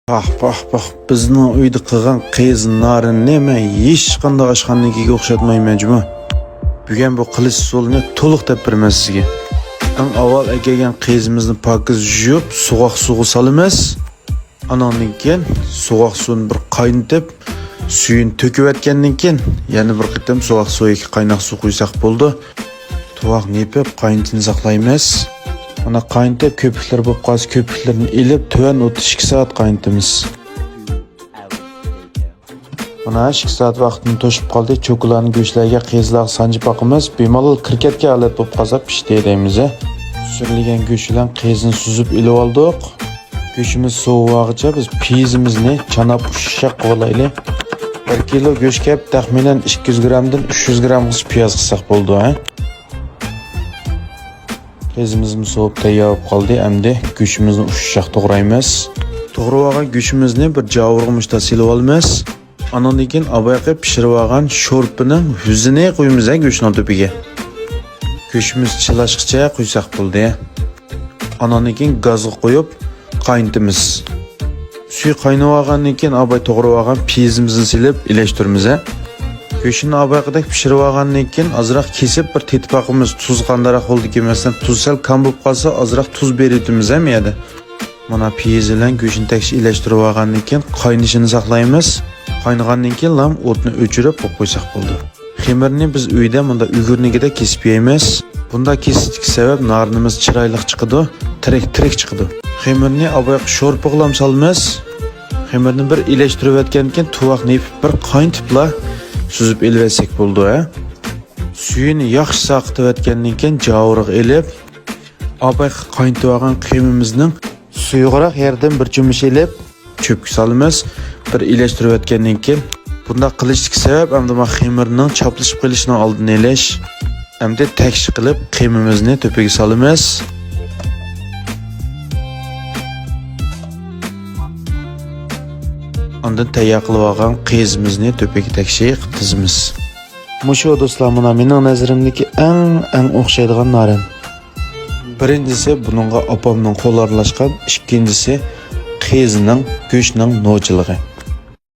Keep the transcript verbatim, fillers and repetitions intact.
پاھ، پاھ، پاھ، بىزنىڭ ئۆيدە قىلغان قېزا نارىنىنى مەن ھېچقانداق ئاشخانىنىڭكىگە ئوخشاتمايمەن جۇمۇ. بۈگۈن بۇ قىلىش ئۇسۇلىنى تولۇق دەپ بېرىمەن سىزگە. ئەڭ ئاۋۋال ئەكەلگەن قېزىمىزنى پاكىز يۇيۇپ، سوغۇق سۇغا سالىمىز. ئاناندىن كېيىن سوغۇق سۇنى بىر قاينىتىپ، سۈيىنى تۆكۈۋەتكەندىن كېيىن، يەنە بىر قېتىم سوغۇق سۇ ياكى قايناق سۇ قۇيساق بولىدۇ. تۇۋاق نېپىپ قاينىتىشنى ساقلايمىز. مانا قاينىتىپ، كۆپۈكلىرى بولۇپ قالسا، كۆپۈكلىرىنى ئېلىپ، تۆۋەن ئوتتا ئىككى سائەت قاينىتىمىز. مانا ئىككى سائەت ۋاقتىنى توشۇپ قالدى. چوكىلارنى گۆشلەرگە، قېزىلارغا سانجىپ باقىمىز. بىمالال كىركەتكەن ھالەت بولۇپ قالسا پىشتى دەيمىز. سۈرۈلگەن گۆش بىلەن قېزىنى سۈزۈپ ئېلىۋالدۇق. گۆشىمىز سوۋۇۋالغۇچە بىز پىيىزىمىزنى چاناپ ئۇششاق قىلىۋالايلى. بىر كىلو گۆشكە تەخمىنەن ئىككى يۈز گرامدىن ئۈچ يۈز گرامغىچە پىياز قىلساق بولىدۇ، ھە؟ قېزىمىزمۇ سوۋۇپ تەييار بولۇپ قالدى. ئەمدى گۆشىمىزنى ئۇششاق توغرايمىز. توغرىۋالغان گۆشىمىزنى بىر جاۋۇرغا مۇشتا سېلىۋالىمىز. ئانىڭدىن كېيىن ئاۋۋالقى پىشۇرۇۋالغان شورپىنىڭ يۈزىنى قۇيىمىز ھە گۆشنىڭ تۈپىگە. گۆشىمىز چىلاشقىچە قۇيساق بولدى. ئانىڭدىن كېيىن گازغا قويۇپ قاينىتىمىز. سۈيى قاينىۋالغاندىن كېيىن ئاباي توغرىۋالغان پىيىزىمىزنى سېلىپ ئىلەشتۈرىمىز ھە. گۆشنى ئاۋۋالقىدەك پىشۇرۇۋالغاندىن كېيىن ئازراق كېسىپ بىر تېتىپ باقىمىز، تۇزى قانداقراق بولدىكىن. مەسىلەن، تۇزى سەل كەم بولۇپ قالسا ئازراق تۇز بېرىۋېتىمىز ھە مۇ يەردە. مانا پىيىزى بىلەن گۆشنى تەكشى ئىلەشتۈرۈۋالغاندىن كېيىن قاينىشىنى ساقلايمىز. قاينىغاندىن كېيىن لام ئوتنى ئۆچۈرۈپ قويۇپ قويساق بولىدۇ. خېمىرنى بىز ئۆيدە مۇنداق ئۈگرىنىگىدەك كېسىپ يەيمىز. بۇنداق كېسىشتىكى سەۋەب نارىنىمىز چىرايلىق چىقىدۇ، تىرىك تىرىك چىقىدۇ. خېمىرنى ئاۋۋال شورپىغىلام سالىمىز. خېمىرنى بىر ئىلەشتۈرۈۋەتكەندىن كېيىن تۇۋاق نېپىپ بىر قاينىتىپلا سۈزۈپ ئېلىۋەتسەك بولىدۇ ھە. سۈيىنى ياخشى ساقىتىۋەتكەندىن كېيىن جاۋۇرغا ئېلىپ، ئاپاي قاينىتىۋالغان قىيمىمىزنىڭ سۇيۇقراق يېرىدىن بىر چۆمۈچ ئېلىپ، چۆپكە سالىمىز. بىر ئىلەشتۈرۈۋەتكەندىن كېيىن، بۇنداق قىلىشتىكى سەۋەب ئەمدى مانا خېمىرنىڭ چاپلىشىپ قېلىشىنىڭ ئالدىنى ئېلىش. ئەمدى تەكشى قىلىپ قىيمىمىزنى تۆپىگە سالىمىز. ئاندىن تەييار قىلىۋالغان قىيىزىمىزنى تۆپىگە تەكشى قىلىپ تىزىمىز. مۇشۇ دوستلار، مانا مېنىڭ نەزىرىمدىكى ئەڭ، ئەڭ ئوخشايدىغان نارىن. بىرىنچىسى بۇنىڭغا ئاپامنىڭ قولى ئارىلاشقان، ئىككىنچىسى قېزىنىڭ گۆشنىڭ نوچىلىقى.